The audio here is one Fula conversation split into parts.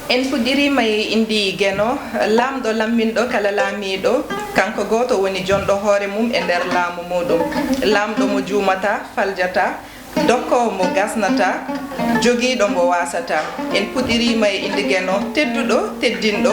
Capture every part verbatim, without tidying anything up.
En puɗɗiriima e innde Geno, laamɗo lamminɗo kala laamiiɗo, kanko gooto woni jonɗo hoore mum e nder laamu muuɗum. Laamɗo mo juumataa, faljataa, dokkoowo mo gasnataa, jogiiɗo mo waasataa. En puɗɗiriima e innde Geno, tedduɗo, teddinɗo,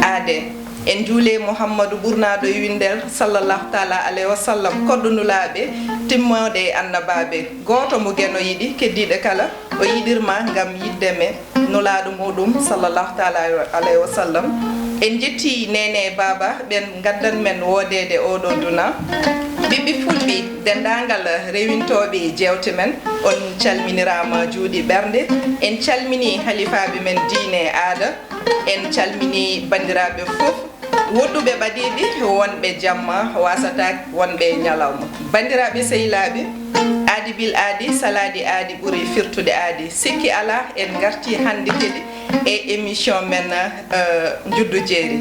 aadee. En njuulee Muhammadu ɓurnaaɗo e winndere, sallallahu taala alayhi wa sallam, koɗɗo nulaaɓe, timmooɗe e annabaaɓe. Gooto mo Geno yiɗi, keddiiɗe kala, o yiɗirma ngam yiɗde me, nulaaɗo muuɗum, sallallahu taala alayhi wa sallam. En njettii neene e baaba, ɓen ngaddan men woodeede ooɗo duna. Ɓiɓɓe fulɓe, denndaangal rewintooɓe jeewte men, on calminiraama juuɗe ɓernde. En calminii halifaaɓe men diine e aada. En calminii banndiraaɓe fof, woɗɗuɓe ɓadiiɓe, wonɓe jamma, waasataa wonɓe ñalawma. Banndiraaɓe sehilaaɓe, aadi bil aadi, salaade aadi ɓuri firtude aadi. Sikki alaa, en ngartii hannde kadi e émission men, eh, Njuddu Jeeri.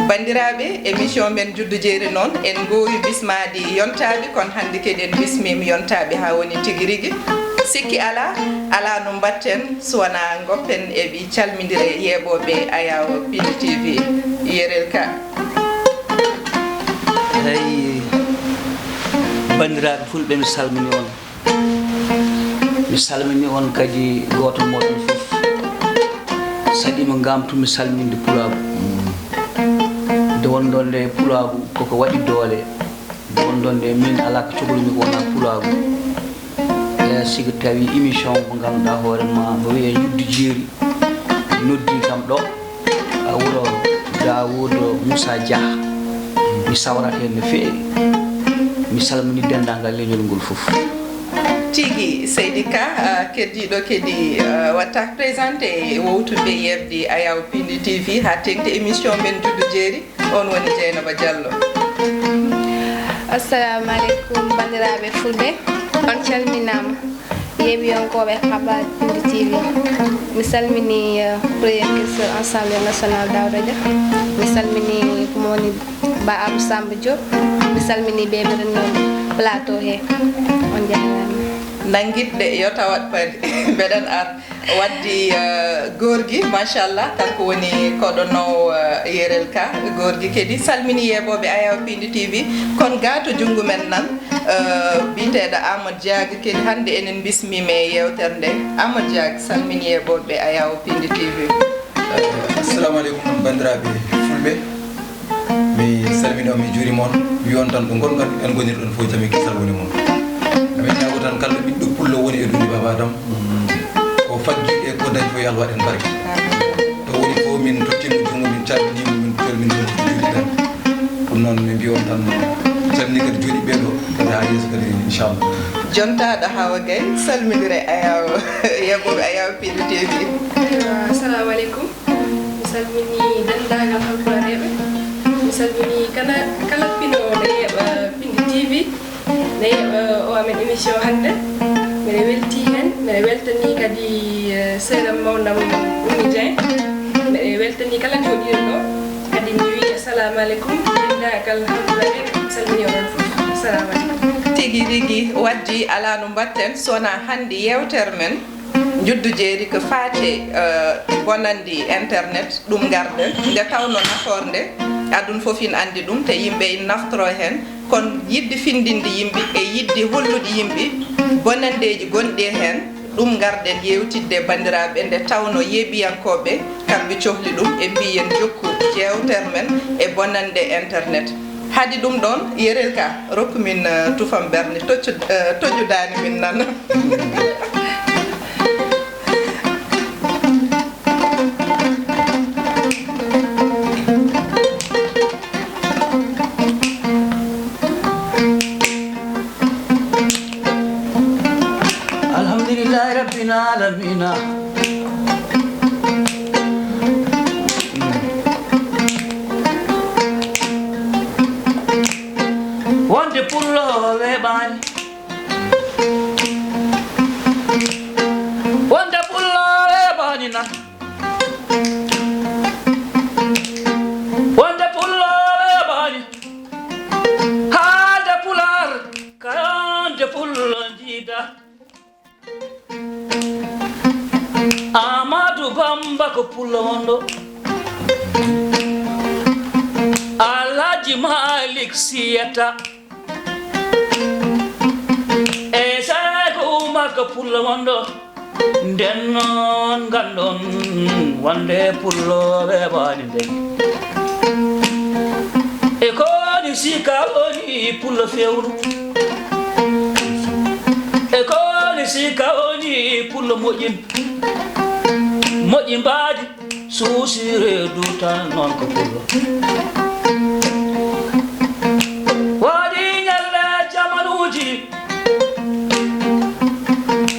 Banndiraaɓe, émission men Njuddu Jeeri noon, en ngoowi bismaade yontaaɓe, kono hannde kadi en bismiima yontaaɓe haa woni tigi rigi. Sikki alaa, alaa no mbaɗten so wonaa ngoppen e ɓe calmindire yeeɓooɓe Ayaawo Pindi T V. Yerel Ka. Eey, banndiraaɓe fulɓe, mi salmini on. Mi salmini on kadi gooto mooɗon fof. Saɗi mo ngamtumi salminde pulaagu. Nde wonɗon nde pulaagu koko waɗi doole. Nde wonɗon nde min alaa ko cohlumi ko wonaa pulaagu. E sigo tawi émission mo ngannduɗaa hoore ma no wiyee Njuddu Jeeri. Noddi kam ɗo, a wuro Daawuud Muusa Jah. Mi sawrat heen no feewi. Mi salmini denndaangal leñol ngol fof. Tigi, Seydi Ka, ah, keddiiɗo kadi, ah, waɗta présenté e wowtude yeeɓde Ayaawo Pindi T V haa teeŋti émission men Njuddu Jeeri. On woni Jeynaba Jallo. Assalamu aleykum, banndiraaɓe fulɓe. On calminaama. Yeeɓiyankooɓe Habar Pindi T V. Mi salmini, eh, Premier Ministre Assemblée Nationale Daouda Dia. Mi salmini ko mo woni Ba Abou Samba Diop. Mi salmini ɓe ɓe rennoo plateau he. On njaaraama. Nanngitde yo tawat paɗi. Mbeɗen ar. Waddi, eh, gorgi, machallah, kanko woni koɗonoowo, eh, Yerel Ka. Gorgi kadi salmini yeeɓooɓe Ayaawo Pindi T V. Kono gaa to junngo men nan, eh, biyeteeɗo Amadou Diaga kadi hannde enen mbismiima e yeewtere nde. Amadou Diaga, salmini yeeɓooɓe Ayaawo Pindi T V. Eh, assalamu aleykum, banndiraaɓe fulɓe. Mi salmini on, mi juurima on, wi on tan ɗo ngonɗon, en ngoniri ɗon fof jam e kisal woni mon. Amin ñaago tan kala ɓiɗɗo pullo woni e duuɗi Baba Adam, mm, ko faggi e ko dañi fof yo Allah waɗ en barke. To woni fof min tottima junngo, min calminima, min calminima ko juuɗe ɗen. Ɗum noon min mbi on tan calmini kadi juuɗe ɓee ɗo, kadi haa yeeso kadi inchallah. Jontaaɗo Hawa Gaye, salmindire Ayaawo, yeeɓooɓe Ayaawo Pindi T V. Eywa, assalamu aleykum. Mi salmini denndaangal halpulareeɓe. Mi salmini kala, kala pinoowo no yeeɓa Pindi T V, no yeeɓa o amen émission hannde. Mbeɗa weltii heen, mbeɗa weltanii kadi, eh, sœur am mawnam Oumy Dieng. Mbeɗa weltanii kala jooɗiiɗo ɗo. Kadi mi wii assalamu aleykum, denndaangal halpulareeɓe. Mi salmini onon fof. Assalamu aleykum. Tigi rigi waddi alaa no mbaɗten so wonaa hannde yeewtere men. Njuddu jeeri ko faati, eh, bonanndi internet, ɗum ngarɗen. Nde tawnoo nafoore nde, aduna fof ina anndi ɗum, te yimɓe ina naftoroo heen. Kono yiɗde finndinde yimɓe e yiɗde hollude yimɓe bonanndeeji gonɗi heen, ɗum ngarɗen yeewtidde e banndiraaɓe, nde tawnoo yeeɓiyankooɓe kamɓe cohli ɗum, ɓe mbii yen njokku yeewtere men e bonannde internet. Hade ɗum ɗoon, Yerel Ka, rokku min, eh, tufam ɓernde, toccu-, eh, toƴƴu daande min nan. Alhamdulillahi Rabbil Alamina. Wonde pullo weeɓaani. Wonde pullo weeɓaani nan. Wonde pullo weeɓaani. Haalde pulaar, kayande pullo njiida. Ko pullo wonɗo Alhaji Malik Siyata. E sago umar ko pullo wonɗo. Nden noon nganndon wonde pullo weeɓaani nden. E koni sika woni pullo fewnu. E koni sika woni pullo moƴƴin. Moƴƴi mbaadi. Suusire dutal noon ko pullo. Waɗi ñalɗe jamanuuji,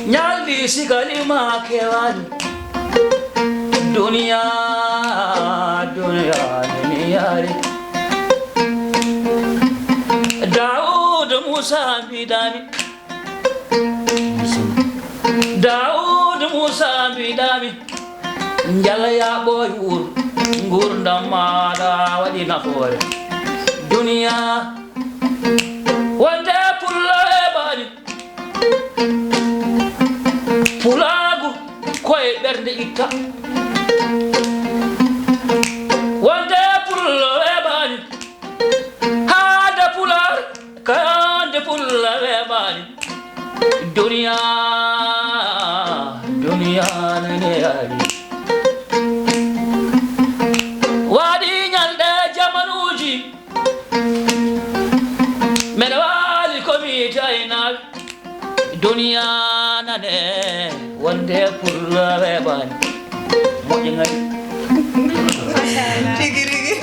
ñalɗi sigalima kewaani. Duniya, duniya, duniyaari. Daawuda Muusa mbiɗami. Daawuda Muusa mbiɗami. Njala yaa ɓooy wuur, nguurndam maaɗa waɗi nafoore. Duniya, wonde pullo heɓaani. Pulaagu ko e ɓernde itta. Wonde pullo heɓaani. Haade pulaar, kayande pulla weeɓaani. Duniya, duniya nene yaari. Waɗi ñalɗe jamanuuji. Meɗa waali ko mi taynaaɓe. Duniya nane wonde pullo weeɓaani. Moƴƴi ngari. Tigi rigi.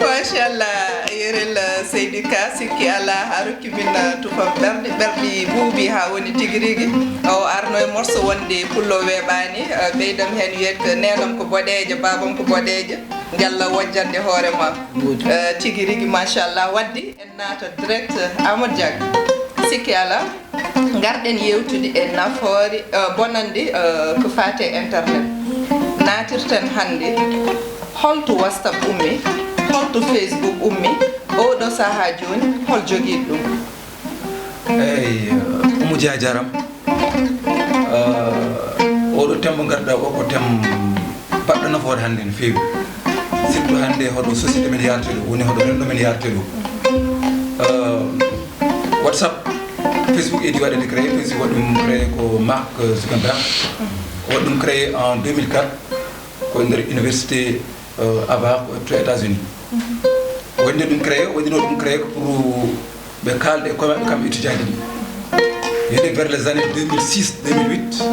Machallah, yerel Seydi Ka, sikki alaa, a rokki min, uh, tufam ɓerɗi, ɓerɗi buubi haa woni tigi rigi. O arno e morso wonde pullo weeɓaani, uh, ɓeydam heen wiyet neenam ko boɗeejo, baabam ko boɗeejo. Njalla wojjande hoore ma. Uh, tigi rigi, machallah, waddi. En naata direct, Amadou Diack. Sikki alaa, ngarɗen yeewtude e nafoore, eh, bonannde, eh, ko faati e internet. Naatirten hannde holto WhatsApp ummi, holto Facebook ummi, ooɗo sahaa jooni, hol jogiiɗo ɗum? Eey, Oumou Dia, a jaaraama. Eh, ooɗoo thème mo ngarɗaa oo, ko thème baɗɗo nafoore hannde no feewi. Surtout hannde hoɗo société men yaartee ɗoo, woni hoɗo renndo men yaartee ɗoo. Eh, WhatsApp, Facebook e diwaaɗe ɗe créé, Facebook waɗi ɗum créé ko Mark Zuckerberg. O waɗi ɗum créé en deux mille quatre, ko e nder université, eh, Harvard, ko to États-Unis. O waɗi ɗum créé, o waɗino ɗum créé ko pour ɓe kaalda e koye maɓɓe kamɓe étudiant ji ɗi. Yiyde vers les années deux mille six, deux mille huit,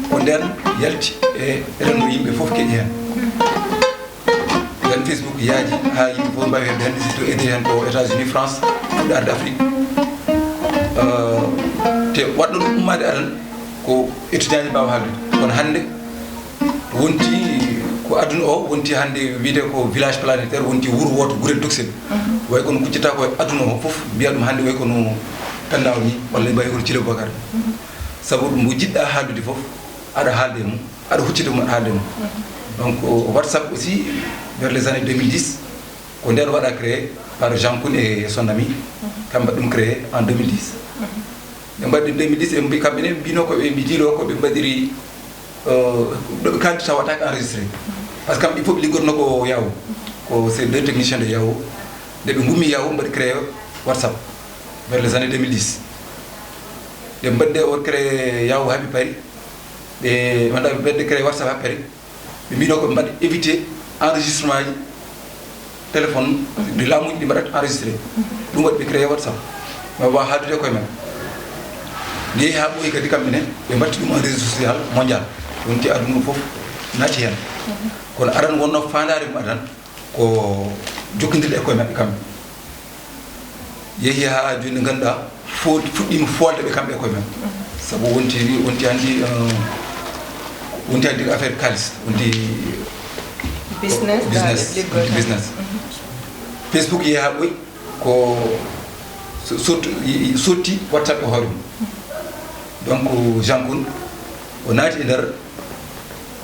ko ndeen yalti e renndo yimɓe fof keɗi heen. Ndeen Facebook yaaji haa yimɓe fof mbaawi heɓde heen, surtout heddii heen ko États-Unis, France, fuɗɗaade Afrique. Eh, te waɗno ɗum ummaade aran ko étudiant ji mbaawa haaldude. Kono hannde wonti ko aduna o, wonti hannde wiyetee ko village planétaire, wonti wuro wooto, gurel duksel. Way kono kuccata ko e aduna o fof, mbiya ɗum hannde way kono Pendaw ni, walla mbayi kono Thilo Boubacar. Sabu ɗum mo jiɗɗa haaldude fof, aɗa haalde e mum, aɗa huccita e mum, aɗa haalde e mum. Donc, WhatsApp aussi, vers les années deux mille dix, ko ndeen waɗa créé par Jean Koun et son ami, kamɓe mbaɗi ɗum créé en deux mille dix. Ɓe mbaɗi ɗum deux mille dix, ɓe mbi-, kamɓe ne mbino ko ɓe mbi-, jiiɗo ko ɓe mbaɗiri, euh, ɗo ɓe kaaldi taw waɗaaka enregistré. Par ce que kamɓe ɗiɗi fof ɓe liggotno ko Yahoo. Ko c'est deux techniciens de Yahoo. Nde ɓe ngummi Yahoo, ɓe mbaɗi créé WhatsApp vers les années deux mille dix. Nde mbaɗde o créé Yahoo haa ɓe paari, ɓe, wonda ɓe mbaɗde créé WhatsApp haa paari. Ɓe mbino ko ɓe mbaɗa éviter enregistrement ji téléphone, ɗi laamuuji ɗi mbaɗata enregistré. Ɗum waɗi ɓe créé WhatsApp. Ɓe waawa haaldude e koye men. Nde yehi haa ɓooyi kadi kamɓe ne, ɓe mbaɗti ɗum un réseau social mondial. Wonti aduna o fof naati heen. Kono aran wonno faandaare mum aran ko jokkondirde e koye maɓɓe kamɓe. Yehi haa jooni nde ngannduɗaa fo-, fuɗɗiima foolde ɓe kamɓe e koye maɓɓe. Sabu wonti, wonti hannde, euh, wonti hannde affaire kaalis, wonti Business, business, daaɗe liggotoo. Wonti business. Facebook yehi haa ɓooyi ko so-, sottu-, sotti WhatsApp e hoore mum. Donc Jean Koun o naati e nder,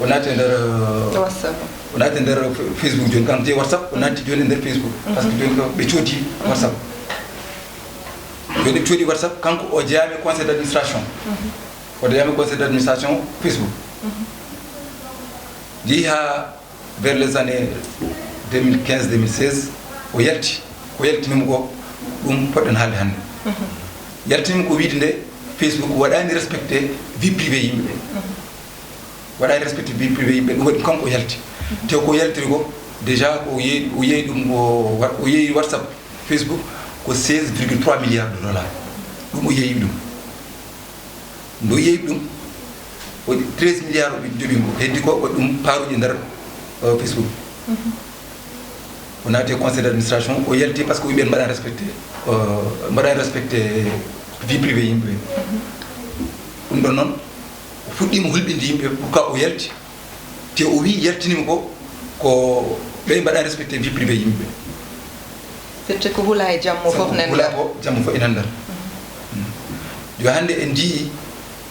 o naati e nder, euh, WhatsApp. O naati e nder Facebook jooni, kam jeyi WhatsApp, o naati jooni e nder Facebook. Par ce que jooni ko ɓe coodi WhatsApp. Jooni ɓe coodi WhatsApp, kanko o jeyaama e conseil d'administration. O jeyaama e conseil d'administration Facebook. Jeyi haa vers les années deux mille quinze, deux mille seize, o yalti. Ko yaltinimo ko, ɗum poɗɗen haalde hannde. Yaltinimo ko wiide nde Facebook waɗaani respecté vie privée yimɓe ɓe. Waɗaani respecté vie privée yimɓe, ɗum waɗi kanko o yalti. Te ko yaltiri ko, déjà ko o yeeyi, o yeeyi ɗum, o wa-, o yeeyi WhatsApp, Facebook ko seize virgule trois milliards de dollars. Ɗum o yeeyi ɗum. Nde o yeeyi ɗum, o treize milliards o jogii mo, heddi ko o ɗum paaruji nder, euh, Facebook. O naati e conseil d'administration, o yalti parce que o wiɓe mbaɗa respecté, euh, mbaɗa respecté vie privée yimɓe. Ɗum ɗon noon, o fuɗɗiima hulɓinde yimɓe pourquoi o yalti. Te o wi yaltinima ko, ko ɓe mbaɗa respecté vie privée yimɓe. Firti ko hula e jammo fof nen hula nder. Ko jammo fof enen nder. Yo hannde en njii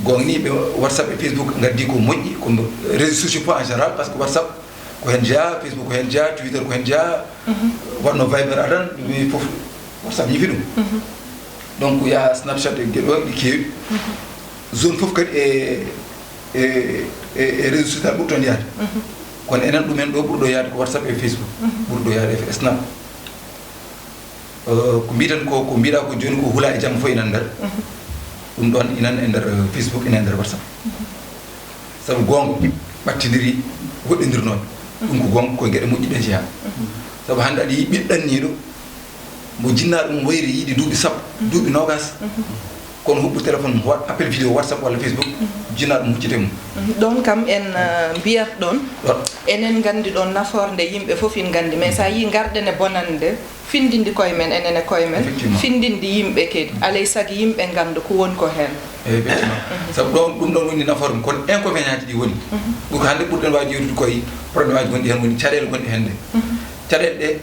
goonga ni ɓe WhatsApp e Facebook ngaddi ko moƴƴi, ko réseaux sociaux fof en général, parce que WhatsApp ko heen jeyaa, Facebook ko heen jeyaa, Twitter ko heen jeyaa, waɗno Viber adan, ɗum fof WhatsApp ñifi ɗum. Donc ya Snapchat e geɗo ɗi keewi. Zone fof kadi e, e, e, e réseau social ɓuri toon yaade. Kono enen ɗumen ɗo ɓurɗo yaade ko WhatsApp e Facebook. Ɓurɗo yaade e Snap. Euh, ko mbiɗen ko, ko mbiɗa ko jooni ko hula e jamma fof ina nder. Ɗum ɗon inan e nder, euh, Facebook, ina e nder WhatsApp. Sabu goonga ɓattindiri woɗɗindirnooɓe. Ɗum ko goonga, koye geɗe moƴƴi ɗe jeyaa. Sabu hannde aɗa yiyi ɓiɗɗo ɗanniiɗo, mo jinnaaɗo mum wayri yiide duuɓi sappo, duuɓi noogaas. Kono huɓɓi téléphone mum, waɗ appel vidéo WhatsApp walla Facebook, jinnaaɗo mum huccite mum. Ɗoon kam en, uh, mbiyat ɗoon. Ɗoon. Enen nganndi ɗoon nafoore nde yimɓe fof ina nganndi, mais so a yii ngarɗen e bonannde, findinde koye men, enen e koye men, effectivement, findinde yimɓe kadi. Alay sago yimɓe ngannda ko woni ko heen. Effectivement. Sabu ɗoon, ɗum ɗoon woni nafoore mum, kono inconvénientji ɗi woni. Ɓuri ko hannde ɓurɗen waawde yewtude koye problémeaji gonɗi heen, woni caɗeele gonɗe heen ɗe. Caɗeele ɗe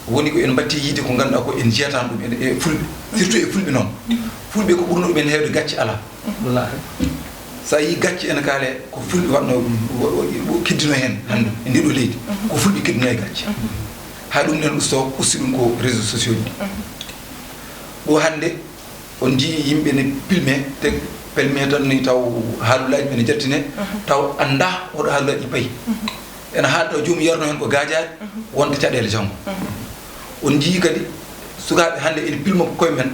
woni ko en mbatti yiide ko ngannduɗaa ko en njiyata ɗum en e fulɓe, surtout e fulɓe noon. Fulɓe ko ɓurno ɗum en heewde gacce alaa. Wallaahi. So a yii gacce ene kaale ko fulɓe waɗno, wo-, wo-, wo-, keddino heen hannde e ndii ɗoo leydi. Ko fulɓe keddino e gacce. Haa ɗum nen usto, usti ɗum ko réseaux sociaux ji. Ɗo hannde on njii yimɓe ne pilme, te pelme tan ni taw haalulaaji ɓe ne jattine, taw annda hoɗo haalulaaji payi. Ene haala taw joomum yarno heen ko gaajaade, wonta caɗeele janngo. On njii kadi sukaaɓe hannde ene pilma koye men,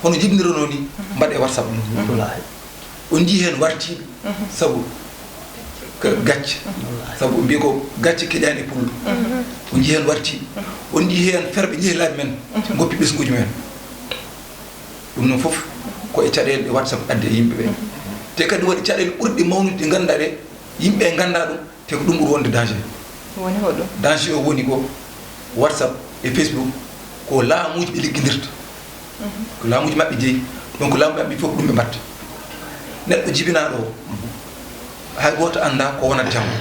hono njibnironoo ni, mbaɗe WhatsApp. Wallaahi. On njii heen wartiiɓe, sabu ka-, gacce. Sabu mbiya ko gacce keƴaani e pullo. On njii heen wartiiɓe. On njii heen ferɓe njehi laabi men, ngoppi ɓesnguuji men. Ɗum noon fof ko e caɗeele ɗe WhatsApp addi e yimɓe ɓe. Te kadi waɗi caɗeele ɓurɗe mawnude ɗe ngannduɗaa ɗe, yimɓe ɓe nganndaa ɗum, te ko ɗum ɓuri wonde danger. Woni hoɗum? Danger o woni ko WhatsApp e Facebook ko laamuuji ɓe liggindirta. Ko laamuuji maɓɓe jeyi. Donc laamu maɓɓe fof ko ɗum ɓe mbatta. Neɗɗo jibinaaɗo o, hay gooto anndaa ko wonata janngo.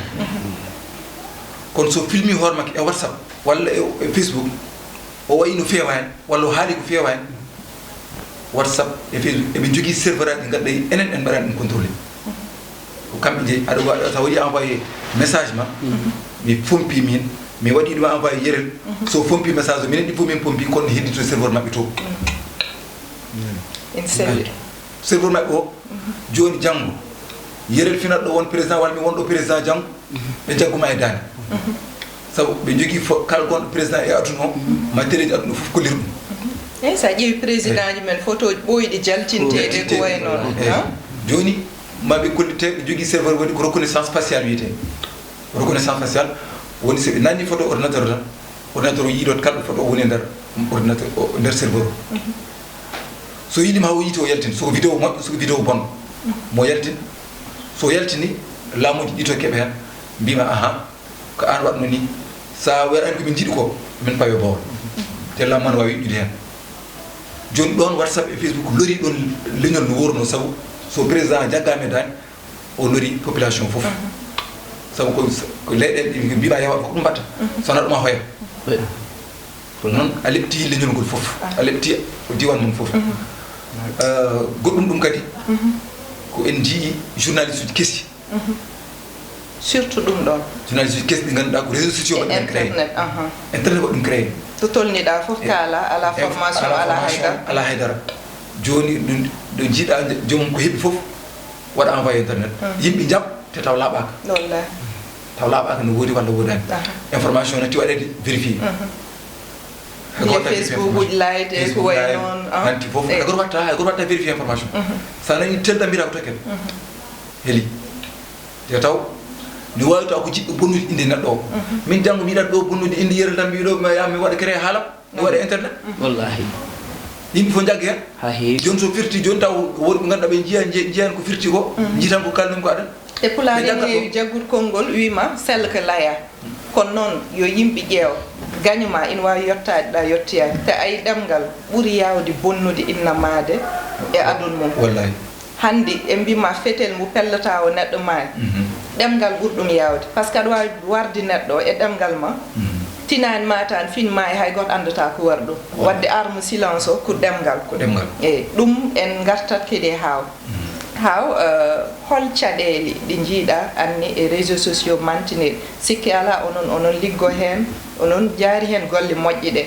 Kono so filmi hoore makko e WhatsApp walla e, e Facebook, o wayi no feewaani, walla o haali ko feewaani, WhatsApp e Facebook eɓe njogii serveur aji ɗi ngannduɗaa enen en mbaɗaani ɗum contrôlé. Ko kamɓe jeyi, aɗa wa-, so a waɗi envoyé message ma, mi fompi min, mi waɗi ɗum envoyé Yerel, so fompi message o, minen ɗi fof min pompi, kono ne heddi to serveur maɓɓe to. Ene selli. Serveur maɓɓe o, jooni janngo, Yerel finatɗo won président walla mi wonɗo président janngo, ɓe njagguma e daande. Sabu ɓe njogii fo-, kala gonɗo président e aduna o, matériel aduna o fof kolliri ɗum. Eyi, so a ƴeewi président ji men, photo ɓooyɗi jaltinteeɗi, ko wayi noon. Eyi. Jooni, ma ɓe kollitte, ɓe njogii serveur waɗi ko reconnaissance faciale wiyetee. Reconnaissance faciale woni so ɓe nanni photo ordinateur tan, ordinateur o yiidoto kala photo o woni e nder ordinateur o, nder serveur o. So yiiɗi ma o yiiti o yaltin, so ko vidéo moƴƴo, so ko vidéo bonɗo, mo yaltin. So yaltini, laamuuji ɗi to keɓe heen, mbiima, "Ahan, ko aan waɗno ni, so a waɗaani ko min njiɗi ko, min pawe bowol." Te laamu man waawi yuɓɓude heen. Jooni ɗoon WhatsApp e Facebook lori ɗoon leñol no worno, sabu so président jaggaama e daande, o lori population fof. Sabu ko, ko leyɗeele ɗe mbiɗa yawa ko ɗum mbatta. So wonaa ɗum a hoya. Noon a lepti leñol ngol fof. A lepti diiwaan mon fof. Euh, goɗɗum ɗum kadi, ko en njii journaliste uji kesi. Surtout ɗum ɗoon. Journaliste uji kesi ɗi ngannduɗaa ko réseaux sociaux waɗi ɗum créé. Internet, aha. Internet waɗi ɗum créé. To tolniɗaa fof kaala, alaa formation, alaa haydara. Alaa haydara. Jooni ɗum ɗo njiiɗaa joomum ko heɓi fof, waɗa envoyé internet. Yimɓe njaɓ te taw laaɓaaka. Wallahi. taw laaɓaaka no woodi walla woodaani. Information natti waɗeede vérifié. Hay gooto waɗata vérifié Facebook uji live e ko wayi noon. Nanti fof hay gooto waɗata hay gooto waɗata vérifié information. So a nani tel tan mbiyata ko takkere. Heli. Te taw mi waawi taw ko jiɗɗo bonnude innde neɗɗo o. Min janngo mi yiɗat ɗo bonnude innde Yero tan mbiɗo mi yaha mi waɗa créé haalam. Mi waɗa internet. Wallahi. Yimɓe fof njagga heen. Ha heewi. Jooni so firti jooni taw woɗɓe ngannduɗaa ɓe njiya njiyan ko firti ko. Njitan ko kalɗum ko aɗa. Te pulaar ene heewi jaggude konngol wiima sell ko laya. Kono noon yo yimɓe ƴeew gaño ma ina waawi yottaade ɗa yottoyaani te ay ɗemngal ɓuri yaawde bonnude innamaade e adun mum. Wallahi. Hannde ɓe mbiima fetel mbo pellata o neɗɗo maaya. Ɗemngal ɓuri ɗum yaawde par ce que aɗa waawi warde neɗɗo e ɗemngal ma. Tinaani ma tan fin maaya hay gooto anndata ko wari ɗum. Waɗde arme silence o ko ɗemngal. Ko ɗemngal. Eyi ɗum en ngartat kadi e haaw. Haaw hol caɗeele ɗe njiiɗa anne e réseaux sociaux mantiniiɗe? Sikke alaa onon onon liggo heen, onon njaari heen golle moƴƴe ɗe.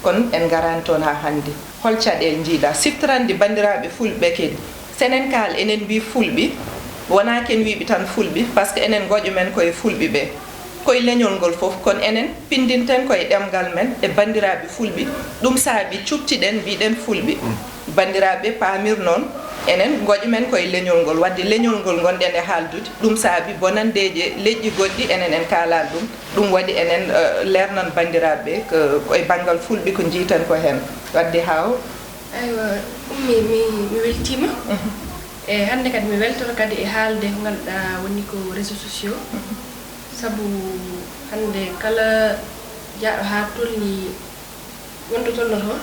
Kono en ngaraani toon haa hannde. Hol caɗeele njiiɗa siftorande banndiraaɓe fulɓe ɓe kadi? So enen kaal enen mbii fulɓe, wonaa ken wiiɓe tan fulɓe par ce que enen ngoƴo men ko e fulɓe ɓe. Ko e leñol ngol fof kono enen pinndinten ko e ɗemngal men e banndiraaɓe fulɓe. Ɗum saabi cuɓtiɗen mbiɗen fulɓe. Banndiraaɓe paamir noon enen ngoƴo men ko e leñol ngol waɗde leñol ngol ngonɗen e haaldude. Ɗum saabi bonanndeeje leƴƴi goɗɗi enen en kaalaani ɗum. Ɗum waɗi enen leernan banndiraaɓe ɓe ko e banngal fulɓe ko njiyten ko heen waɗde haaw. Aywa ummi mi mi weltiima. E hannde kadi mi weltoto kadi e haalde ko ngannduɗaa woni ko réseaux sociaux. Sabu hannde kala jaaɗo haa tolni wonto tolnoto,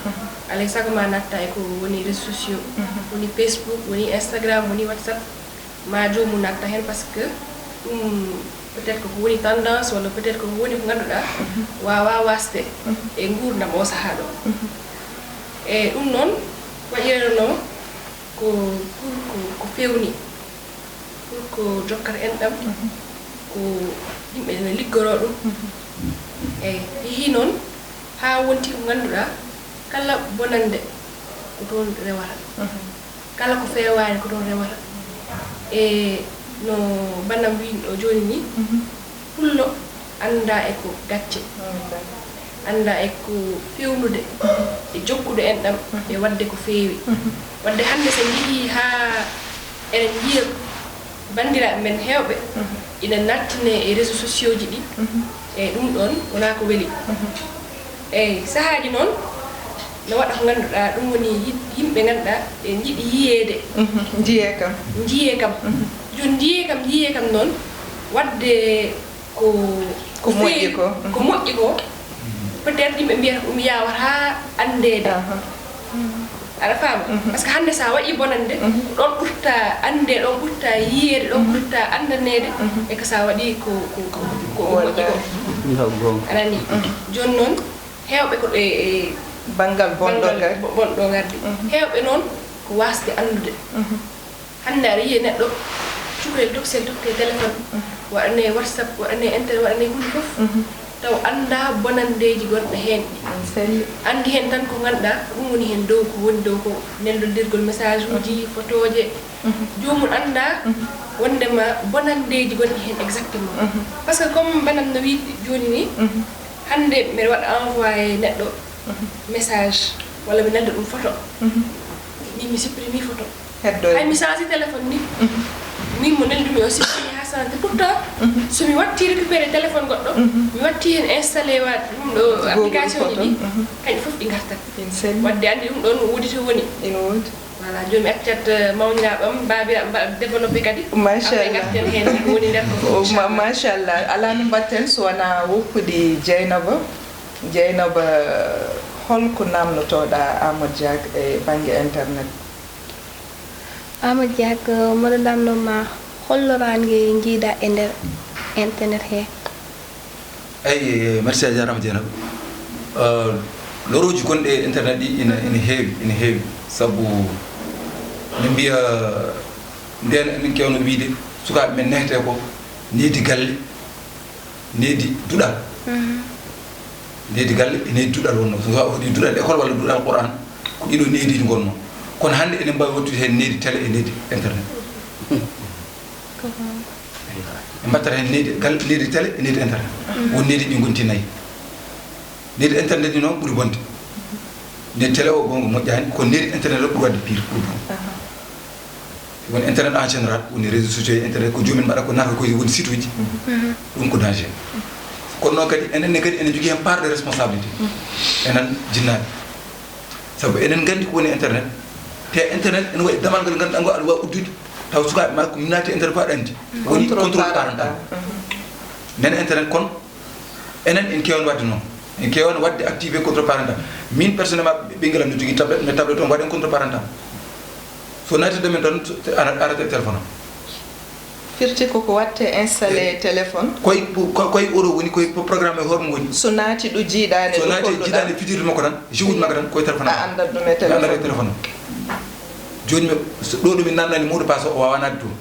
alay sago ma natta e ko woni réseaux sociaux, woni Facebook, woni Instagram, woni WhatsApp, ma joomum natta heen par ce que ɗum peut-être koko woni tendance walla peut-être koko woni ko ngannduɗaa waawa waasde e nguurndam o sahaa ɗo. E ɗum noon waɗirano ko pour ko ko fewni pour ko jokkata enɗam ko yimɓe ene liggoro ɗum. Eyi yehi noon haa wonti ko ngannduɗaa kala bonannde ko toon rewata, kala ko feewaani ko toon rewata. E no bannam wiino ɗo jooni nii, pullo anndaa e ko gacce, anndaa e ko feewnude e jokkude enɗam e waɗde ko feewi. Waɗde hannde so en njehii haa eɗen njiya banndiraaɓe men heewɓe ina nattinee e réseaux sociaux ji ɗi, eyi ɗum ɗoon wonaa ko weli. Eyi sahaaji noon no waɗa ko ngannduɗaa ɗum woni yimɓe ngannduɗaa ɓe njiɗi yiyeede. Njiyee kam. Njiyee kam. Jooni njiyee kam njiyee kam noon waɗde ko ko moƴƴi ko ko moƴƴi ko peut-être yimɓe mbiyata ko ɗum yaawataa anndeede. Aɗa faama par ce que hannde so a waɗii bonannde ko ɗoon ɓurta annde ɗoon ɓurta yiyeede ɗoon ɓurta anndaneede e ko so a waɗii ko ko ko ko moƴƴi ko. Aɗa anndi jooni noon heewɓe ko ɗo e banngal bonɗo ngardi bonɗo ngardi heewɓe noon ko waasde anndude. Hannde aɗa yiya neɗɗo cukalel toksel totte téléphone waɗane whatsapp waɗane internet waɗane hunde fof taw annda bonanndeeji gonɗo heen ɗi. Anndi heen tan ko ngannduɗaa ko ɗum woni heen dow ko woni dow ko neldondirgol message uji fotooje. Joomum annda wonndema bonanndeeji gonɗi heen exactement. Par ce que comme mbanam no wiide jooni ni hannde mbeɗa waɗa envoyé neɗɗo message walla mi nelda ɗum photo. Min mi supprimi photo. Heddo hay mi change téléphone ni. Min mo neldumi o sippi ha change pourtant somi watti récupéré téléphone goɗɗo mi watti hen installé wa ɗum ɗo application ji ɗi kañum fof ɗi gartat. Wadde andi ɗum ɗon wodi to woni. Ina wodi. Voilà joni mi accat mawniraɓam babiraɓe mbaɗa développé kadi. Machallah. Garten hen ko woni nder ko. Machallah. Ala no mbatten so wona woppude Dieynaba. Dieynaba, holko namnotoɗa Amadou Diack e bangge internet? Amadou Diack, mboɗo namnoo ma holno rannge njiiɗa e nder internet he? Eyi, merci a jarama Dieynaba. Lorooji gonɗi e internet ɗi ina ina heewi ina heewi sabu min mbiya nden emin kewno wiide sukaaɓe men nehete ko needi galle. Needi duɗal. Needi galle e needi duɗal wonno so a waɗi duɗal école walla duɗal Qur'an ko ɗiɗo neediji ngonno kono hannde enen mbawi wattude heen needi télé e needi internet. En mbaɗtata heen nehdi gal nehdi télé e nehdi internet. Won nehdi ɗi ngonti nayi. Nehdi internet ɗi noon ɓuri bonde. Nehdi télé o goonga moƴƴaani, ko nehdi internet o ɓuri waɗde pire, ɓuri bonde. Woni internet en général, woni réseaux sociaux e internet, ko joomum mbaɗa ko naata ko e woni site uji. Ɗum ko danger. Kono noon kadi enen ne kadi enen njogii heen part de responsabilité. Enen jinnaaɓe. Sabu enen nganndi ko woni internet. Te internet ene waɗi damal ngal ngannduɗaa ngo aɗa waawi uddude. Taw sukaaɓe ma ko naati internet ko aɗa anndi. Woni contrôle parental. Nden internet kon, enen en keewan waɗde noon. En keewan waɗde activé contrôle parental. Min personnellement, ɓe-, ɓinngel am no jogii tablette, mais tablette on waɗen contrôle parental. So naati domaine tan, so, ara-, arata e téléphone am. Firti koko watte installé e téléphone. Koye, ko-, koye oɗo woni, koye programme e hoore mum woni. So naati ɗo jiiɗaani, so ɗo naati kolluɗaa. Jiiɗaani fijirde makko tan, jeu uji makko tan, koye téléphone am. A anndat ɗum e téléphone. A anndat e téléphone am. Jooni mi, so ɗo ɗo mi naatnani mot de passe o, o waawaa naatde toon.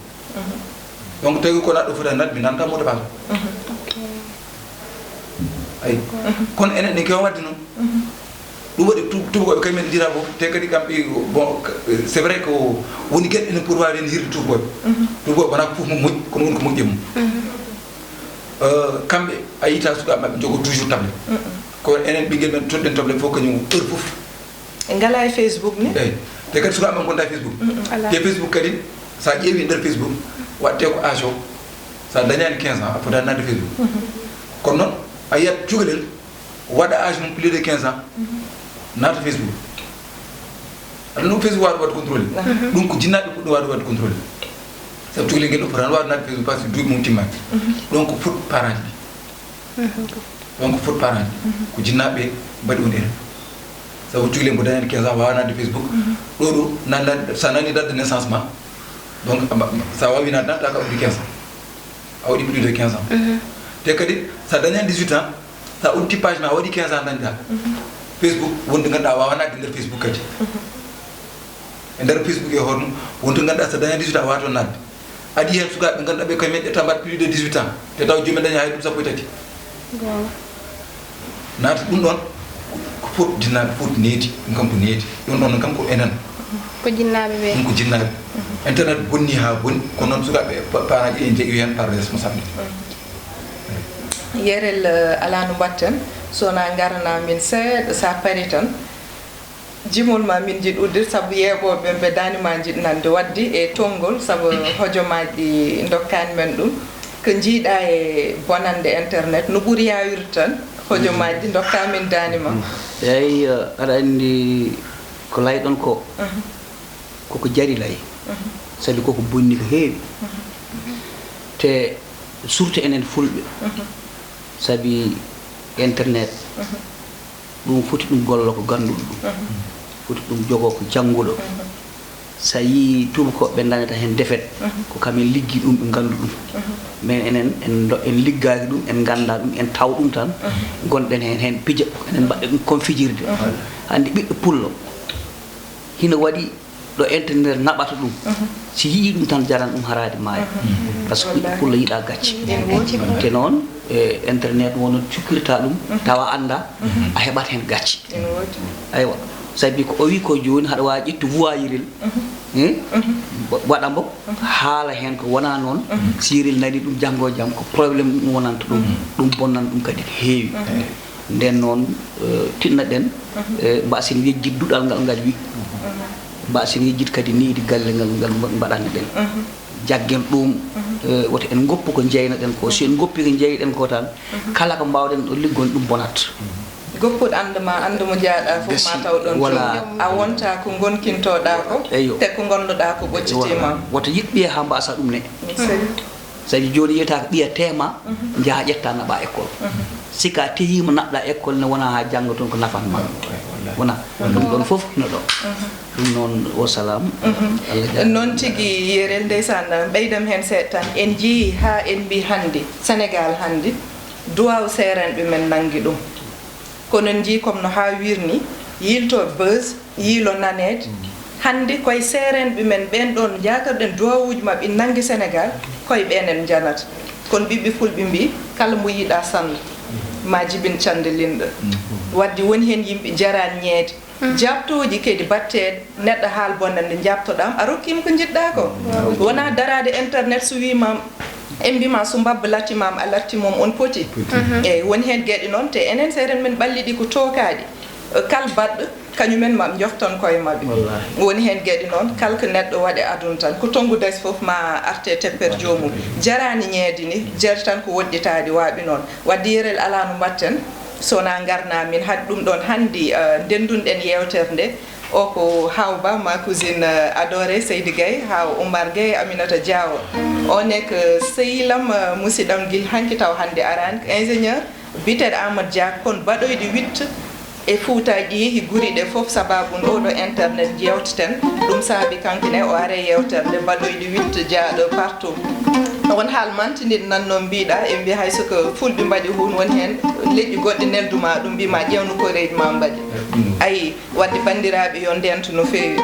Donc, tawi ko naatɗo foti naatde, mi naatnata mot de passe. Ayi. Kono enen ne keewa waɗde noon. Ɗum waɗi tu-, tuubakooɓe kañum en njiyata fof, te kadi kamɓe, bon, c'est vrai que woni geɗe ene poti waawde heen hirde tuubakooɓe. Tuubakooɓe wonaa ko fof mo moƴƴi, kono woni ko moƴƴi e mum. Euh, kamɓe, a yiyta sukaaɓe maɓɓe njogo toujours tablette. Ko enen ɓinngel men toɗɗen tablette fof kañum heure fof. Ɓe ngalaa e Facebook ni? Eyi. Te kadi sukaaɓe men ngonta e Facebook. Alaa. Te Facebook kadi, so a ƴeewi nder Facebook, waɗte ko âge o, so a dañaani quinze ans, a fotaani naatde Facebook. Kono noon, a yiyat cukalel, waɗa âge mum plus de quinze ans, naata Facebook. Aɗa no Facebook waawde waɗde contrôlé. Ɗum ko jinnaaɓe puɗɗo waawde waɗde contrôlé. Sabu cukalel ngel ɗo fotaani waawde naatde Facebook parce que duuɓi mum timmaani. Ɗum ko faute parent ji ɗi. Donc, faute parent ji. Ko jinnaaɓe mbaɗi on erreur. Sabu cukalel mbo dañani quinze ans, waawaa naatde Facebook. Ɗo ɗo, nan-, nan-, so a nani date de naissance ma, donc, a mba-, so a waawii naatde, naatde, a waɗi quinze ans. A waɗi plus de quinze ans. Te kadi, so a dañani dix-huit ans, so a udditi page ma, a waɗi quinze ans dañɗa. Facebook, wonde ngannduɗaa a waawaa naatde nder Facebook kadi. E nder Facebook e hoore mum, wonto ngannduɗaa so dañani dix-huit ans, a waawaa toon naatde. Adii heen sukaaɓe ngannduɗaa ɓe kañum en ƴetta mbaɗa plus de dix-huit ans, te taw joomum daña hay duuɓi sappo e tati. Goonga. Naata ɗum ɗoon, ko faute jinnaaɓe, faute nehdi, ɗum kam ko nehdi. Ɗum ɗoon kam ko enen. Ko jinnaaɓe ɓe. Ɗum ko jinnaaɓe. Internet bonni haa boni, kono noon sukaaɓe pa-, parents ji en njeyi heen part de responsabilité. Yerel, eh, alaa no mbaɗten, so wonaa ngarana min seeɗa, so a parii tan. Jimol ma min njiɗ uddir, sabu yeeɓooɓe ɓe daani ma njiɗ nande waɗde e tonngol, sabu hojomaaji ɗi ndokkaani men ɗum. Ko njiiɗa e bonannde internet, no ɓuri yaawirde tan, hojomaaji ɗi ndokkaa min daani ma. Eey, aɗa anndi ko layɗon ko, koko jari lay, sabi koko bonni ko heewi. Te surtout enen Fulɓe, sabi internet, ɗum foti ɗum gollo ko gannduɗo ɗum. Foti ɗum jogo ko jannguɗo. So a yii tuubakooɓe ɓe dañata heen defet, ko kam en liggi ɗum, ɓe nganndu ɗum. Mais enen, en ndo-, en liggaaki ɗum, en ngannda ɗum, en taw ɗum tan, ngonɗen heen, heen pija, enen mbaɗɗe ɗum comme fijirde. Hannde ɓiɗɗo pullo, hino waɗi ɗo internet naɓata ɗum. Si yii ɗum tan jaran ɗum haraade maaya. Parce que ɓiɗɗo pullo yiɗa gacce. Te noon, e internet won no cukkirta ɗum, tawa annda, a heɓat heen gacce. Aywa, sabi ko o wi ko jooni, haɗa waawi ƴettu voix yirel, eh, wa-, waɗa mbo, haala heen ko wona noon, si yirel nani ɗum janngo e jam, ko problème ɗum wonanta ɗum, ɗum bonnanta ɗum kadi ko heewi. Nden noon, eh, tinnoɗen, eh, mbaasen yejjit duɗal ngal ngal wi. Mbaasen yejjit kadi nehdi galle ngal, ngal mba-, mbaɗanno ɗen. Jaggen ɗum, eh, woto en ngoppu ko njeynoɗen ko. Si en ngoppi ko njeyɗen ko tan, kala ko mbaawɗen ɗo liggon ɗum bonat. Goppuɗo annda ma, annda mo njaaɗa fof ma taw ɗon. Voilà. Coow. A wonta ko ngonkintoɗa ko, te ko ngonnoɗa ko ɓoccitima. Voilà. Woto yiɗ ɓiya haa mbasa ɗum ne. Sey. Sabi jooni yiyata ko ɓiya teema, njaha ƴetta naɓa école. Si ka teyiima naɓɗa école ne wona haa janngo toon ko nafan ma. Wona. Ɗum ɗon fof no ɗo. Ɗum noon, wa salaam. Allah jaaraama. Noon tigi, Yerel, ndeysaan, ɓeydam heen seeɗa tan. En njiyii haa en mbii hannde, Senegaal hannde, duwaaw seerenɓe men nanngi ɗum. Kono en njiyii comme no haa wirni, yilto buzz, yiilo naneede. Hannde koye seerenɓe men ɓeen ɗoon njakarɗen duwaawuuji maɓɓe ina nanngi Senegaal, koye ɓeen en njanata. Kono ɓiɓɓe fulɓe mbii, kala mo yiɗa sannda, ma jibin cannde linɗo. Wadde woni heen yimɓe njaraani ñeede. Jaabtooji kadi batteeɗe, neɗɗo haal bonnande, njaabtoɗaam, a rokkiima ko njiɗɗaa ko. Wonaa daraade internet so wiimaam, En mbima so mbabba latti mam a latti mom on poti. Eyyi, woni hen geɗe noon te enen seeɗen men ɓalliɗi ko tookaɗi. Kal baɗɗo kañumen maɓe joftan koye maɓɓe. Woni hen geɗe noon kala ko neɗɗo waɗe aduna tan ko tonngu dasi fof ma arte tepper joomum. Jarani ñeedi ni, jari tan ko woɗɗitaade waaɓi noon. Wadde yerel alaa no mbatten so wonaa ngarna min haɗ ɗum ɗoon hanndi, eh, ndendunɗen yeewtere nde. O ko Haaw Ba, ma cousine, euh, adorée, Seydi Gaye, Haaw Oumar Gaye, Aminata Diawo. O nekk sehil am, euh, musidɗo am gila hanki taw hannde araani, ko ingénieur, biyeteeɗo Amadou Dia, kono baɗoyɗo wiɗto e Fuutaaji ɗi yehi guri ɗe fof, sababu on oɗo internet jeewteten. Ɗum saabi kanko ne o are yeewtere nde baɗoyɗo wiɗto jaaɗo partout. Won haal mantiniɗo nan noon mbiɗa, e mbiya hay so ko fulɓe mbaɗi hun, woni heen leƴƴi goɗɗi nelduma ɗum, mbima ƴewno koreeji ma mbaɗi. Ayi, wadde banndiraaɓe yo ndento no feewi.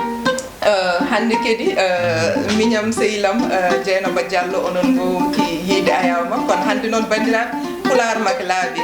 Eh, hannde kadi, eh, miñam sehil am, eh, Dieynaba Diallo, onon goo ki yiide ayaw makko. Kono hannde noon banndiraaɓe, pulaar makko laaɓi.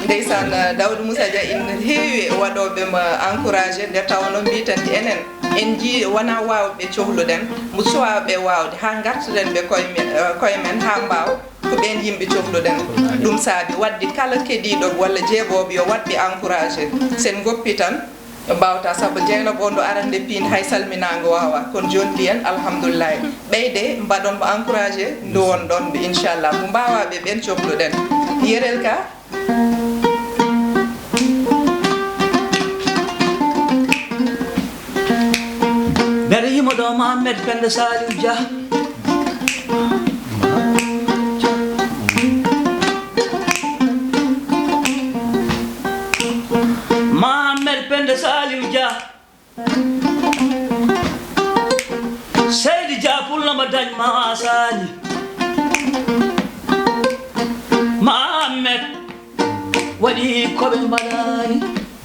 Ndeysaan, eh, Daouda Moussa Dia ina heewi waɗooɓe mo encouragé, nde tawnoo mbiyeten enen, en njii wonaa waawɓe cohluɗen, mo suwaaɓe waawde, haa ngartiren ɓe koye men, eh, koye men, haa mbaawa. Ko ɓeen yimɓe cohluɗen. Ɗum saabi waɗde kala keɗiiɗo walla jeeɓooɓe yo waɗɓe encouragé. Sen ngoppi tan, mbawta, sabu Dieynaba on ɗo arande piindi hay salminaango waawa. Kono jooni mbiyen alhamdulillahi. Ɓeyde mbaɗon mo encouragé, nduwon ɗon ɓe inchallah. Mo mbaawa ɓe ɓeen cohluɗen. Yerel ka. Mbeɗa yima ɗo Mohamed Penda Saliou Dia. Mohamed Penda Saliou Dia. Seydi Dia Pullo ma dañ ma sali. Mohamed waɗi ko ɓe mbaɗani.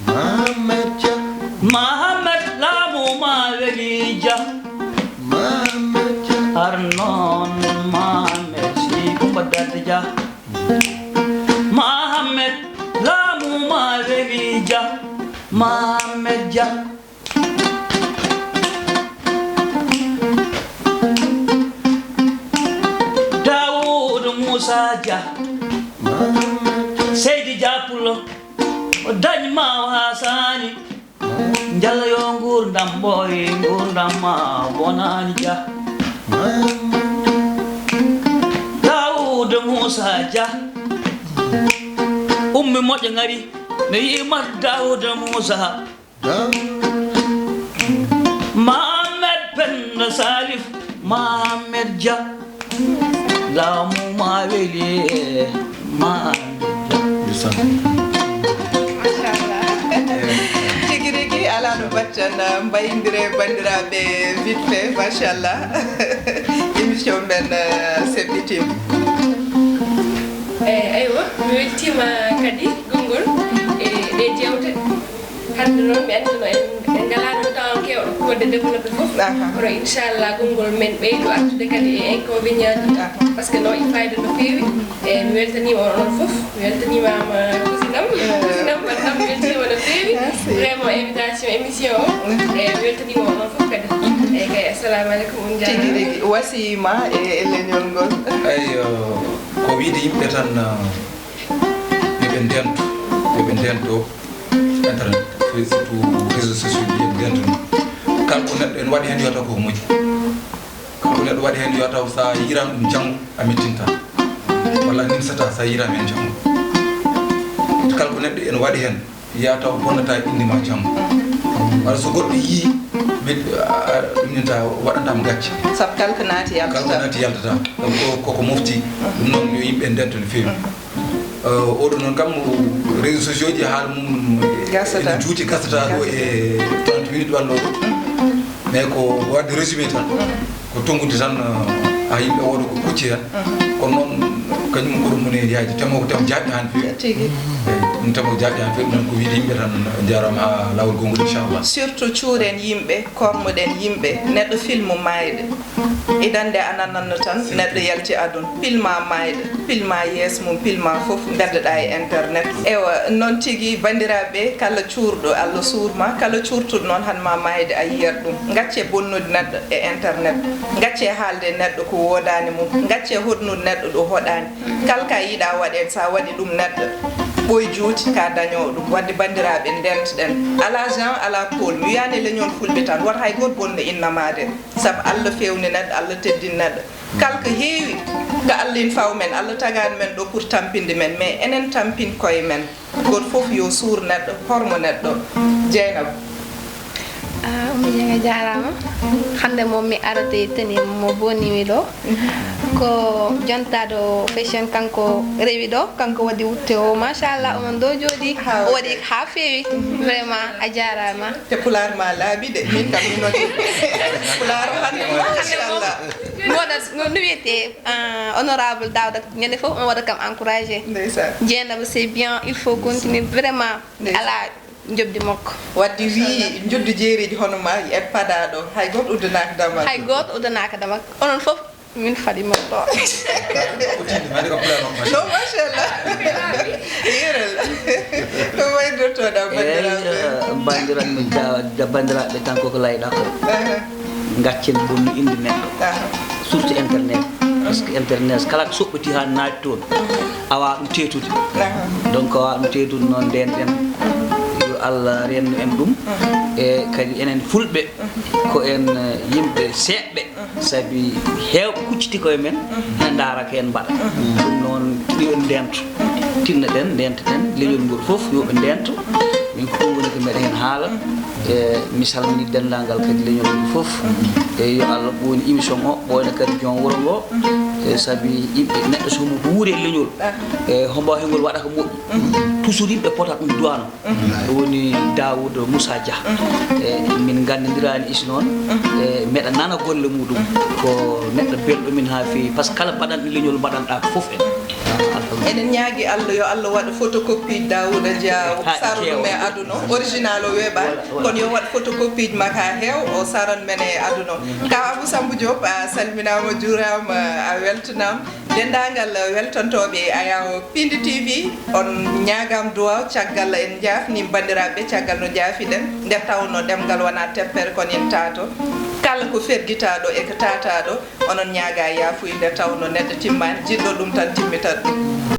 Mohamed Dia. Mohamed laamu ma weli Dia. Mohamed Dia. Ar noon Mohamed si Kumba Dadde Dia. Mohamed laamu ma weli Dia. Mohamed Dia. Daawuda Muusa Dia. Seydi Dia Pullo. O dañ ma wasani. Njalla yo nguurndam ɓooy, nguurndam ma wonaani Dia. Daawuda Muusa Dia. Ummi moƴƴo ngari, mi yi'ii mar Daawuda Muusa. Mohamed Penda Salif, Mohamed Dia. Laamu ma weli, Mohamed Dia. Ndeysaan. Machallah. Tigi rigi, alaa no mbatten, mbayindire banndiraaɓe vite fait, machallah. Émission men, eh, seɓɓitima. Eyi, aywa, mi weltiima kadi konngol e ɗe jeewte. Hannde noon, mi anndi no en, en ngalaano temps keewɗo pour waɗde développé fof. Aha. Kono inchallah, konngol men ɓeydu artude kadi e inconvénient ji. Aha. Parce que no e fayida no feewi. E mi weltaniima on, onon fof. Mi weltaniima ma cousine am. Eh. Cousine am, madame, mi weltaniima no feewi. Merci. Vraiment, invitation émission o. Mhm. E mi weltaniima onon fof kadi. Mhm. Eyi kay, assalamu aleykum, on njaaraama. Tigi rigi, wasiyii ma e, e leñol ngol. Eyi, ko wiyde yimɓe tan, eh, yo ɓe ndento, yo ɓe ndento internet, surtout réseaux sociaux ji, yo ɓe ndento ɗum. Kala ko neɗɗo ene waɗi heen, yo taw koko moƴƴi. Kala ko neɗɗo waɗi heen, yo taw so a yiiraama ɗum janngo, a mettinta. Walla a nimsata so a yiiraama heen janngo. Kala ko neɗɗo ene waɗi heen, ya taw bonnata innde ma janngo. Walla so goɗɗo yii, met-, a, a, ɗum nenta waɗanta mo gacce. Sabu kala ko naati yaltata. Kala ko naati yaltata. Donc ko, koko mofti. Ɗum noon yo yimɓe ndento no feewi. Eh, oɗo noon kam, réseaux sociaux ji haala mum gasata. Ene juuti, gasata ɗo e trente minutes walla ɗo. Mais ko waɗde résumé tan, ko tonngude tan, eh, ha yimɓe wooda ko kucci hen. Kono noon, kañum ɓuri mum e yaade temo ko temo jaaɗi han feewi. Tigi. Eyi, ɗum Tamo jaaɓi han feɗɗu noon ko wiide yimɓe tan, jaaraama haa laawol gonngol, inchallah. Surtout cuuren yimɓe, kormoɗen yimɓe, neɗɗo filmu maayde. Idan nde a nananno tan, neɗɗo yalti adun, pilma maayde, pilma yees mum, pilma fof, mbeddoɗaa e internet. Ewa, noon tigi, banndiraaɓe, kala cuurɗo, Allah suurma, kala cuurtuɗo noon, han ma maayde a yiyat ɗum. Ngaccee bonnude neɗɗo e internet, ngaccee haalde neɗɗo ko woodaani mum, ngaccee hoɗnude neɗɗo ɗo hoɗaani. Kala ka yiɗaa waɗeen, so a waɗi ɗum neɗɗo, ɓooy juuti ka dañoowo ɗum. Waɗde banndiraaɓe, ndentɗen. Alaa Jean, alaa Paul. Mi wiyaani leñol fulɓe tan, woto hay gooto bonnu innama de. Sabu Allah feewni neɗɗo, Allah teddini neɗɗo. Kala ko heewi, ko Allah in faw men, Allah tagaani men ɗo pour tampinde men, mais enen tampin koye men. Gooto fof yo suur neɗɗo, hormo neɗɗo. Jeynaba. Ah, Ummi Dieng, a jaaraama. Hannde moom mi arata e tenue mo bonnimi ɗo. Ko jontaaɗo fashion kanko rewi ɗo, kanko waɗi wutte o. Machallah, onon ɗo jooɗi, o waɗi haa feewi. Vraiment, a jaaraama. Te pulaar ma laaɓi de, min kam mi noti. Pulaar hannde, machallah. Mi waɗa no, no wiyetee, ah, honorable Daouda, ñande fof on waɗa kam encouragé. Ndeysaan. Jeynaba, c'est bien, il faut continuer vraiment. Ndeysaan. Alaa njoɓdi makko. Wadde wii njuddu jeereeji hono ma et padaaɗo, hay gooto uddanaaka damal. Hay gooto uddanaaka damal. Onon fof, min faɗi mon ɗo. No, machallah. Yeral. Ko waynirtoɗaa banndiraaɓe? Eey, banndiraaɓe, banndiraaɓe tan koko layɗaa ko. Ngaccen bonnu innde neɗɗo. Surtout internet. Parce que internet, kala ko soɓɓiti haa naati toon, a waawaa ɗum teetude. Donc, a waawaa ɗum teetude noon, ndeenɗen, yo Allah reennu en ɗum. E kadi enen fulɓe, ko en, eh, yimɓe seeɓɓe, sabi heewɓe kucciti koye men, ene ndaara ko en mbaɗa. Ɗum noon, yo en ndeentu. Tinnoɗen, ndeentoɗen, leñol ngol fof, yo ɓe ndeento. Min ko ɗum woni ko mbeɗa heen haala. E mi salmini denndaangal kadi leñol ngol fof. E yo Allah ɓooynu émission o, ɓooyna kadi joom wuro ngo. E sabi yimɓe, neɗɗo so omo wuuri e leñol, e hombo hengol waɗa ko moƴƴi. Toujours yimɓe pota ɗum duwano. Ɗum woni Daawuda Moussa Dia. E min nganndondiraani isi noon. E mbeɗa nana golle muɗum. Ko neɗɗo belɗo min haa feewi. Par ce que kala mbaɗanɗo leñol mbaɗanɗaa ko fof en. Alhamdulillah. Eɗen ñaagi Allah, yo Allah waɗ photocopie Daouda Dia, sara ɗum e aduna o. Original o weeɓaani, kono yo waɗ photocopie ji makko haa heew, o saran men e aduna o. Kaw Abou Samba Diop, a salminaama, juuraama, a weltanaama. Denndaangal weltantooɓe Ayaw Pindi T V, on ñaagaama duwaaw. Caggal en njaafniima banndiraaɓe, caggal no njaafi-ɗen, nde tawnoo ɗemngal wonaa teppere, kono ina taatoo. Kala ko fergitaaɗo e ko taataaɗo, onon ñaagaa yaafuya, nde tawnoo neɗɗo timmaani, jiɗɗo ɗum tan timmitat ɗum.